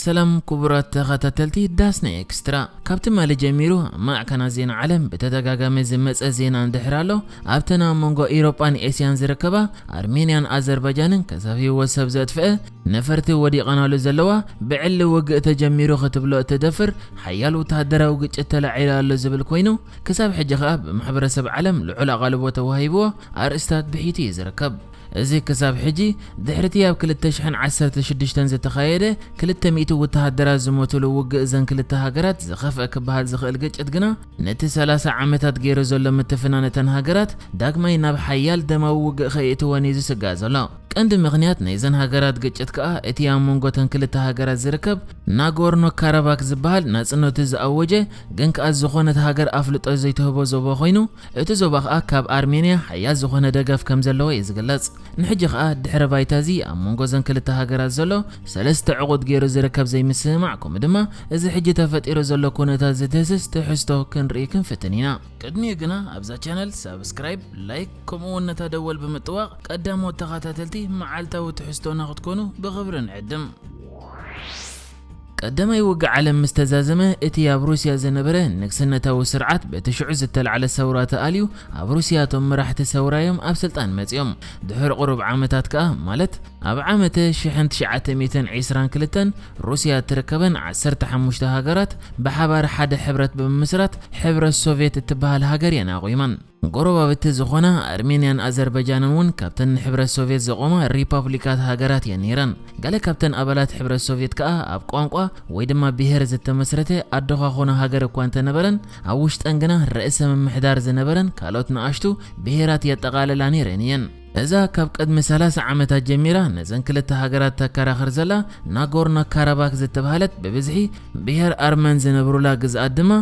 ሰላም ክቡራት ተኸታተልቲ ዳስና ኤክስትራ። ካብ ትማሊ ጀሚሩ ኣብ ማዕከናት ዜና ዓለም ብተደጋጋሚ ዝመጸ ዜና እንድሕር ኣሎ፣ ኣብተን ኣብ መንጎ ኢሮጳን ኤስያን ዝርከባ ኣርሜንያን ኣዘርባጃንን ከሳብ ህይወት ሰብ ዘጥፍአ ነፈርቲ ወዲቐናሉ ዘለዋ፣ ብዕሊ ውግእ ተጀሚሩ ክትብሎ እትደፍር ሓያል ወተሃደራዊ ግጭት ተላዒሉ ኣሎ ዝብል ኮይኑ፣ ክሳብ ሕጂ ከኣ ብማሕበረሰብ ዓለም ልዑል ኣቓልቦ ተዋሂብዎ ኣርእስታት ብሒቱ እዩ ዝርከብ። እዚ ክሳብ ሕጂ ድሕሪቲ ኣብ ክልተ ሽሕን ዓሰርተ ሽዱሽተን ዝተኻየደ ክልተ ሚእቲ ወተሃደራት ዝሞትሉ ውግእ እዘን ክልተ ሃገራት ዝኸፍአ ክበሃል ዝኽእል ግጭት ግና ነቲ ሰላሳ ዓመታት ገይሩ ዘሎ ምትፍናን እተን ሃገራት ዳግማይ ናብ ሓያል ደማዊ ውግእ ከየእትወን እዩ ዝስጋእ ዘሎ። ቀንዲ ምኽንያት ናይዘን ሃገራት ግጭት ከኣ እቲ ኣብ መንጎ እተን ክልተ ሃገራት ዝርከብ ናጎርኖ ካራባክ ዝበሃል ናጽነቱ ዝኣወጀ ግን ከኣ ዝኾነት ሃገር ኣፍልጦ ዘይትህቦ ዞባ ኮይኑ፣ እቲ ዞባ ከኣ ካብ ኣርሜንያ ሓያል ዝኾነ ደገፍ ከም ዘለዎ እዩ ዝግለጽ። ንሕጂ ከኣ ድሕረ ባይታ እዚ ኣብ መንጎ እዘን ክልተ ሃገራት ዘሎ ሰለስተ ዕቑድ ገይሩ ዝርከብ ዘይምስምማዕ፣ ከምኡ ድማ እዚ ሕጂ ተፈጢሩ ዘሎ ኩነታት ዝድህስስ ትሕዝቶ ክንርኢ ክንፍትን ኢና። ቅድሚኡ ግና ኣብዛ ቻነል ሳብስክራይብ፣ ላይክ፣ ከምኡ እውን ነታ ደወል ብምጥዋቕ ቀዳሞት ተኸታተልቲ መዓልታዊ ትሕዝቶና ክትኮኑ ብኽብሪ ንዕድም። ቀዳማይ ውግእ ዓለም ምስ ተዛዘመ፣ እቲ ኣብ ሩስያ ዝነበረ ንግስነታዊ ስርዓት በቲ ሽዑ ዝተላዕለ ሰውራ ተኣልዩ፣ ኣብ ሩስያ እቶም መራሕቲ ሰውራ እዮም ኣብ ስልጣን መጺኦም። ድሕሪ ቁሩብ ዓመታት ከኣ፣ ማለት ኣብ ዓመተ ሽሕን ትሽዓተ ሚእትን ዕስራን ክልተን፣ ሩስያ እትርከበን ዓሰርተ ሓሙሽተ ሃገራት ብሓባር ሓደ ሕብረት ብምምስራት ሕብረት ሶቭየት እትበሃል ሃገር እየን ኣቑመን። ጎረባብቲ ዝኾና ኣርሜንያን ኣዘርባጃንን እውን ካብተን ንሕብረት ሶቭየት ዘቖማ ሪፓብሊካት ሃገራት እየን ነይረን። ገለ ካብተን ኣባላት ሕብረት ሶቭየት ከኣ ኣብ ቋንቋ ወይ ድማ ብሄር ዝተመስረተ ኣደዃኾና ሃገር እኳ እንተነበረን፣ ኣብ ውሽጠን ግና ርእሰ ምምሕዳር ዝነበረን ካልኦት ንኣሽቱ ብሄራት የጠቓልላ ነይረን እየን። እዛ ካብ ቅድሚ ሰላሳ ዓመታት ጀሚራ ነዘን ክልተ ሃገራት ተከራኽር ዘላ ናጎርኖ ካራባክ ዝተባህለት ብብዝሒ ብሄር ኣርመን ዝነብሩላ ግዝኣት ድማ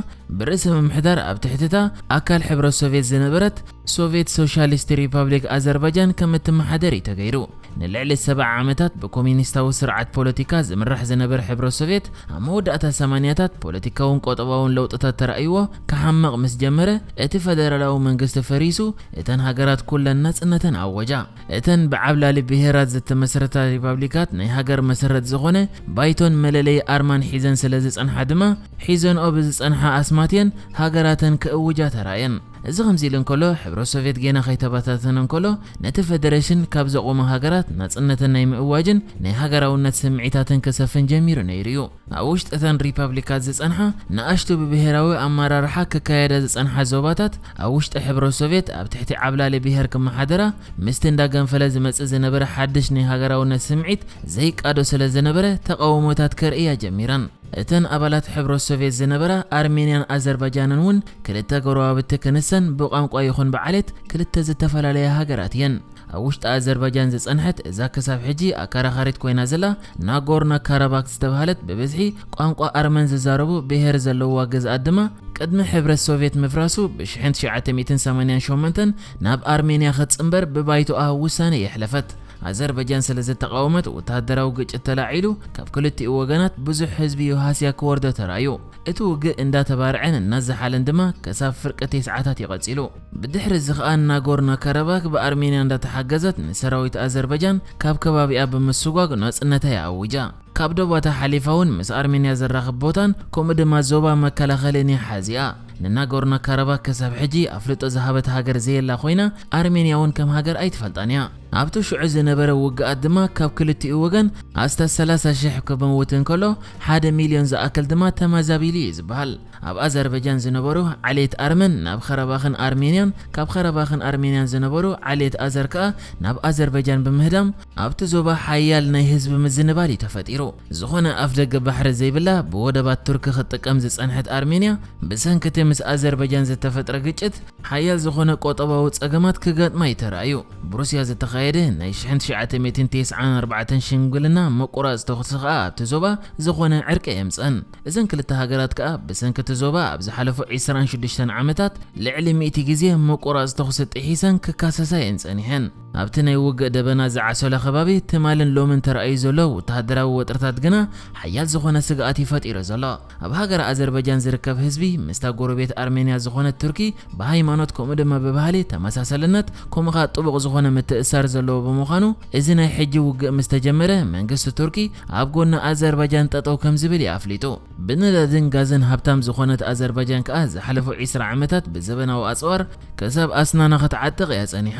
ብርእሰ ምምሕዳር ኣብ ትሕቲታ ኣካል ሕብረት ሶቭየት ዝነበረት ሶቭየት ሶሻሊስት ሪፓብሊክ ኣዘርባጃን ከም እትመሓደር እዩ ተገይሩ። ንልዕሊ ሰብዓ ዓመታት ብኮሚኒስታዊ ስርዓት ፖለቲካ ዝምራሕ ዝነበረ ሕብረት ሶቭየት ኣብ መወዳእታ ሰማንያታት ፖለቲካውን ቁጠባውን ለውጥታት ተራእይዎ ክሓምቕ ምስ ጀመረ፣ እቲ ፈደራላዊ መንግስቲ ፈሪሱ፣ እተን ሃገራት ኩለን ናጽነተን ኣወጃ። እተን ብዓብላሊ ብሄራት ዝተመስረታ ሪፓብሊካት ናይ ሃገር መሰረት ዝኾነ ባይቶን መለለይ ኣርማን ሒዘን ስለ ዝጸንሓ ድማ፣ ሒዘንኦ ብዝጸንሓ ኣስማት እየን ሃገራተን ክእውጃ ተራእየን። እዚ ከምዚ ኢሉ እንከሎ፣ ሕብረት ሶቭየት ጌና ከይተበታተነ እንከሎ፣ ነቲ ፈደረሽን ካብ ዘቑሙ ሃገራት ናጽነተን ናይ ምእዋጅን ናይ ሃገራውነት ስምዒታትን ክሰፍን ጀሚሩ ነይሩ እዩ። ኣብ ውሽጢ እተን ሪፓብሊካት ዝጸንሓ ንኣሽቱ ብብሄራዊ ኣመራርሓ ክካየዳ ዝጸንሓ ዞባታት ኣብ ውሽጢ ሕብረት ሶቭየት ኣብ ትሕቲ ዓብላሊ ብሄር ክመሓደራ ምስቲ እንዳገንፈለ ዝመጽእ ዝነበረ ሓድሽ ናይ ሃገራውነት ስምዒት ዘይቃዶ ስለ ዝነበረ ተቓውሞታት ከርእያ ጀሚረን። እተን ኣባላት ሕብረት ሶቭየት ዝነበራ ኣርሜንያን ኣዘርባጃንን እውን ክልተ ጎረባብቲ ክንሰን ብቋንቋ ይኹን ብዓሌት ክልተ ዝተፈላለያ ሃገራት እየን። ኣብ ውሽጢ ኣዘርባጃን ዝጸንሐት እዛ ክሳብ ሕጂ ኣከራኻሪት ኮይና ዘላ ናጎርኖ ካራባክ ዝተባህለት ብብዝሒ ቋንቋ ኣርመን ዝዛረቡ ብሄር ዘለዋ ግዝኣት ድማ ቅድሚ ሕብረት ሶቭየት ምፍራሱ ብሽሕን ትሽዓተ ሚእትን ሰማንያን ሸሞንተን ናብ ኣርሜንያ ክትጽንበር ብባይቶኣ ውሳነ የሕለፈት። ኣዘርባጃን ስለ ዝተቓወመት ወተሃደራዊ ግጭት ተላዒሉ ካብ ክልቲኡ ወገናት ብዙሕ ህዝቢ እዩ ሃስያ ክወርዶ ተራእዩ። እቲ ውግእ እንዳተባርዐን እናዘሓለን ድማ ከሳብ ፍርቂ ተስዓታት እዩ ቀጺሉ። ብድሕሪ እዚ ኸኣ ናጎርኖ ካራባክ ብኣርሜንያ እንዳተሓገዘት ንሰራዊት ኣዘርባጃን ካብ ከባቢኣ ብምስጓግ ናጽነታ እያ ኣዊጃ። ካብ ዶባታ ሓሊፋ እውን ምስ ኣርሜንያ ዘራኽብ ቦታን ከምኡ ድማ ዞባ መከላኸልን እያ ሓዚኣ። ንናጎርኖ ካራባክ ክሳብ ሕጂ ኣፍልጦ ዝሃበት ሃገር ዘየላ ኮይና፣ ኣርሜንያ እውን ከም ሃገር ኣይትፈልጣን እያ። ኣብቲ ሽዑ ዝነበረ ውግኣት ድማ ካብ ክልቲኡ ወገን ኣስታት ሰላሳ ሽሕ ክመውት እንከሎ፣ ሓደ ሚልዮን ዝኣክል ድማ ተመዛቢሉ እዩ ዝበሃል። ኣብ ኣዘርባጃን ዝነበሩ ዓሌት ኣርመን ናብ ኸረባኽን ኣርሜንያን፣ ካብ ኸረባኽን ኣርሜንያን ዝነበሩ ዓሌት ኣዘር ከኣ ናብ ኣዘርባጃን ብምህዳም ኣብቲ ዞባ ሓያል ናይ ህዝቢ ምዝንባል እዩ ተፈጢሩ። ዝኾነ ኣፍደገ ባሕሪ ዘይብላ ብወደባት ቱርኪ ክትጥቀም ዝጸንሐት ኣርሜንያ ብሰንኪ እቲ ምስ ኣዘርባጃን ዝተፈጥረ ግጭት ሓያል ዝኾነ ቁጠባዊ ጸገማት ክገጥማ እዩ ተራእዩ። ብሩስያ ዝተኻየደ ናይ ሽሕን ትሽዓተ ሚእትን ተስዓን ኣርባዕተን ሽምግልና ምቁራጽ ተኹሲ ከኣ ኣብቲ ዞባ ዝኾነ ዕርቂ ኣየምጸን። እዘን ክልተ ሃገራት ከኣ ብሰንኪ እቲ ዞባ ኣብ ዝሓለፉ ዕስራን ሽዱሽተን ዓመታት ልዕሊ ሚእቲ ግዜ ምቁራጽ ተኹሲ ጥሒሰን ክካሰሳ እየን ጸኒሐን። ኣብቲ ናይ ውግእ ደበና ዝዓሰሎ ከባቢ ትማልን ሎምን ተራእዩ ዘሎ ወተሃደራዊ ወጥሪ ታት ግና ሓያል ዝኾነ ስግኣት እዩ ፈጢሩ ዘሎ። ኣብ ሃገረ ኣዘርባጃን ዝርከብ ህዝቢ ምስታ ጎረቤት ኣርሜንያ ዝኾነት ቱርኪ ብሃይማኖት ከምኡ ድማ ብባህሊ ተመሳሰልነት ከምኡ ከዓ ጥቡቕ ዝኾነ ምትእሳር ዘለዎ ብምዃኑ እዚ ናይ ሕጂ ውግእ ምስ ተጀመረ መንግስቲ ቱርኪ ኣብ ጎኒ ኣዘርባጃን ጠጠው ከም ዝብል እዩ ኣፍሊጡ። ብነዳድን ጋዝን ሃብታም ዝኾነት ኣዘርባጃን ከዓ ዝሓለፉ ዒስራ ዓመታት ብዘበናዊ ኣፅዋር ክሳብ ኣስናና ክትዓጥቕ እያ ጸኒሓ።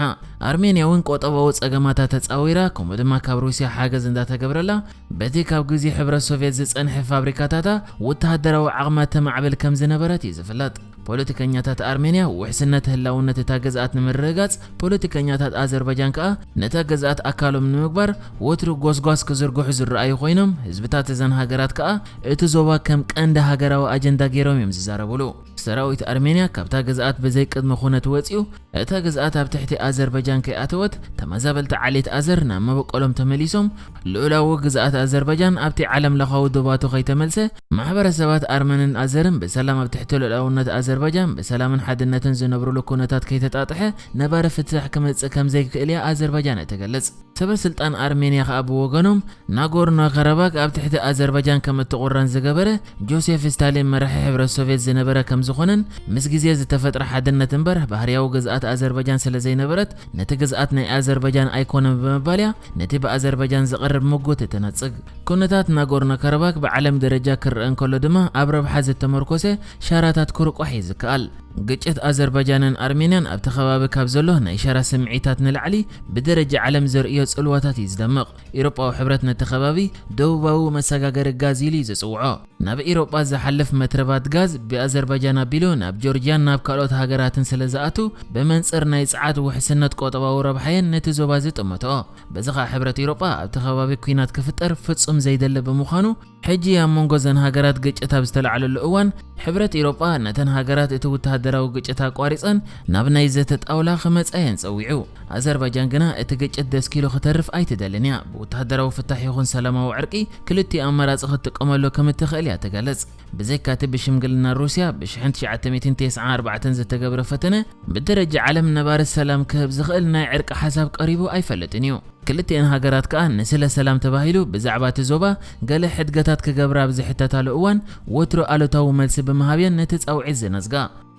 ኣርሜንያ እውን ቆጠባዊ ጸገማታ ተጻዊራ ከምኡ ድማ ካብ ሩስያ ሓገዝ እንዳተገብረላ በቲ ካብ ግዜ ሕብረት ሶቭየት ዝጸንሐ ፋብሪካታታ ወተሃደራዊ ዓቕማ ተማዕብል ከም ዝነበረት እዩ ዝፍለጥ። ፖለቲከኛታት ኣርሜንያ ውሕስነት ህላውነት እታ ግዝኣት ንምርግጋጽ ፖለቲከኛታት ኣዘርባጃን ከኣ ነታ ግዝኣት ኣካሎም ንምግባር ወትሩ ጎስጓስ ክዝርግሑ ዝረኣዩ ኮይኖም ህዝብታት እዘን ሃገራት ከኣ እቲ ዞባ ከም ቀንዲ ሃገራዊ ኣጀንዳ ገይሮም እዮም ዝዛረብሉ። ሰራዊት ኣርሜንያ ካብታ ግዝኣት ብዘይ ቅድመ ኩነት ወጺኡ እታ ግዝኣት ኣብ ትሕቲ ኣዘርባጃን ከይኣተወት ተመዛበልቲ ዓሌት ኣዘር ናብ መበቆሎም ተመሊሶም ልኡላዊ ግዝኣት ኣዘርባጃን ኣብቲ ዓለም ለኻዊ ዶባቱ ከይተመልሰ ማሕበረሰባት ኣርመንን ኣዘርን ብሰላም ኣብ ትሕቲ ልኡላውነት ኣዘርባጃን ብሰላምን ሓድነትን ዝነብሩሉ ኩነታት ከይተጣጥሐ ነባሪ ፍትሕ ክመጽእ ከም ዘይክእል እያ ኣዘርባጃን እትገልጽ። ሰበ ስልጣን ኣርሜንያ ከኣ ብወገኖም ናጎርኖ ካራባክ ኣብ ትሕቲ ኣዘርባጃን ከም እትቑረን ዝገበረ ጆሴፍ ስታሊን መራሒ ሕብረት ሶቭየት ዝነበረ ከም ዝኾነን ምስ ግዜ ዝተፈጥረ ሓድነት እምበር ባህርያዊ ግዝኣት ኣዘርባጃን ስለ ዘይነበረት ነቲ ግዝኣት ናይ ኣዘርባጃን ኣይኮነን ብምባል እያ ነቲ ብኣዘርባጃን ዝቐርብ ምጉት እትነጽግ። ኩነታት ናጎርኖ ካራባክ ብዓለም ደረጃ ክረአ እንከሎ ድማ ኣብ ረብሓ ዝተመርኮሰ ሻራታት ክርቋሕ እዩ ዝከኣል። ግጭት ኣዘርባጃንን ኣርሜንያን ኣብቲ ከባቢ ካብ ዘሎ ናይ ሸራ ስምዒታት ንላዕሊ ብደረጃ ዓለም ዘርእዮ ጽልዋታት እዩ ዝደምቕ። ኢሮጳዊ ሕብረት ነቲ ከባቢ ደቡባዊ መሰጋገሪ ጋዝ ኢሉ እዩ ዝጽውዖ። ናብ ኢሮጳ ዝሓልፍ መትረባት ጋዝ ብኣዘርባጃን ኣቢሉ ናብ ጆርጅያን ናብ ካልኦት ሃገራትን ስለ ዝኣቱ ብመንጽር ናይ ጸዓት ውሕስነት ቆጠባዊ ረብሓየን ነቲ ዞባ ዝጥምትኦ። በዚ ኸኣ ሕብረት ኢሮጳ ኣብቲ ከባቢ ኲናት ክፍጠር ፍጹም ዘይደሊ ብምዃኑ ሕጂ ኣብ መንጎ እዘን ሃገራት ግጭት ኣብ ዝተላዕለሉ እዋን ሕብረት ኢሮጳ ነተን ሃገራት እቲ ወተሃደራዊ ግጭት ኣቋሪጸን ናብ ናይ ዘተ ጣውላ ክመጻ እየን ጸዊዑ። ኣዘርባጃን ግና እቲ ግጭት ደስኪሉ ክተርፍ ኣይትደልን እያ። ብወተሃደራዊ ፍታሕ ይኹን ሰላማዊ ዕርቂ ክልቲኡ ኣማራጺ ክትጥቀመሉ ከም እትኽእል እያ ትገልጽ። ብዘይካቲ ብሽምግልና ሩስያ ብሽሕን ትሽዓተ ሚእትን ተስዓን ኣርባዕተን ዝተገብረ ፈተነ ብደረጃ ዓለም ነባሪ ሰላም ክህብ ዝኽእል ናይ ዕርቂ ሓሳብ ቀሪቡ ኣይፈልጥን እዩ። ክልቲኤን ሃገራት ከኣ ንስለ ሰላም ተባሂሉ ብዛዕባ እቲ ዞባ ገለ ሕድገታት ክገብራ ኣብ ዝሕተታሉ እዋን ወትሩ ኣሉታዊ መልሲ ብምሃብየን ነቲ ጻውዒት ዝነጽጋ።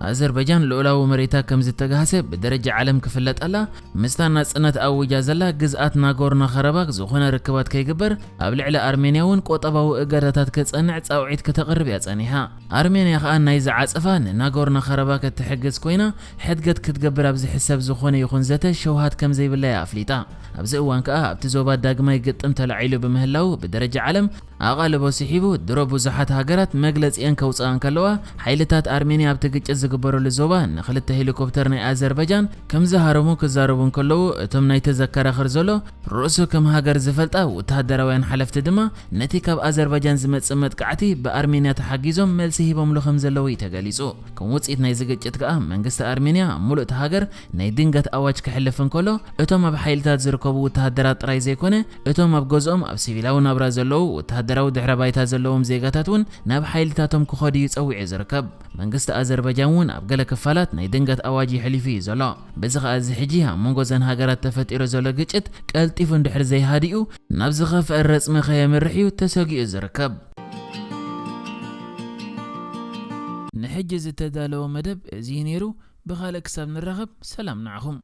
ኣዘርባጃን ልኡላዊ መሬታ ከም ዝተጋህሰ ብደረጃ ዓለም ክፍለጠላ ምስታ ናጽነት ኣዊጃ ዘላ ግዝኣት ናጎርኖ ካራባክ ዝኾነ ርክባት ከይግበር ኣብ ልዕሊ ኣርሜንያ እውን ቆጠባዊ እገዳታት ክጸንዕ ጻውዒት ክተቕርብ እያ ጸኒሓ። ኣርሜንያ ከኣ ናይዚ ዓጸፋ ንናጎርኖ ካራባክ እትሕግዝ ኮይና ሕድገት ክትገብር ኣብ ዝሕሰብ ዝኾነ ይኹን ዘተ ሸውሃት ከም ዘይብላ እያ ኣፍሊጣ። ኣብዚ እዋን ከኣ ኣብቲ ዞባ ዳግማይ ግጥም ተላዒሉ ብምህላው ብደረጃ ዓለም ኣቓልቦ ስሒቡ ድሮ ብዙሓት ሃገራት መግለጺአን ከውጽኣ እንከለዋ ሓይልታት ኣርሜንያ ኣብቲ ግጭት ዝግበረሉ ዞባ ንክልተ ሄሊኮፕተር ናይ ኣዘርባጃን ከም ዝሃረሙ ክዛረቡ እንከለዉ እቶም ናይቲ ዘከራኽር ዘሎ ርእሱ ከም ሃገር ዝፈልጣ ወተሃደራውያን ሓለፍቲ ድማ ነቲ ካብ ኣዘርባጃን ዝመጽእ መጥቃዕቲ ብኣርሜንያ ተሓጊዞም መልሲ ሂቦምሉ ከም ዘለዉ እዩ ተገሊጹ። ከም ውጽኢት ናይዚ ግጭት ከኣ መንግስቲ ኣርሜንያ ኣብ ሙሉእ እቲ ሃገር ናይ ድንገት ኣዋጅ ክሕልፍ እንከሎ እቶም ኣብ ሓይልታት ዝርከቡ ወተሃደራት ጥራይ ዘይኮነ እቶም ኣብ ገዝኦም ኣብ ሲቪላዊ ናብራ ዘለዉ ወተሃደራዊ ድሕረ ባይታ ዘለዎም ዜጋታት እውን ናብ ሓይልታቶም ክኸዱ እዩ ጸዊዑ ዝርከብ። መንግስቲ ኣዘርባጃን እውን ኣብ ገለ ክፋላት ናይ ድንገት ኣዋጅ የሕሊፉ እዩ ዘሎ። በዚ ከኣ እዚ ሕጂ ኣብ መንጎ እዘን ሃገራት ተፈጢሩ ዘሎ ግጭት ቀልጢፉ እንድሕር ዘይሃዲኡ ናብ ዝኸፍአ ረጽሚ ከየምርሕ እዩ ተሰጊኡ ዝርከብ። ንሕጂ ዝተዳለወ መደብ እዚ እዩ ነይሩ። ብኻልእ ክሳብ ንራኸብ ሰላም ንዓኹም።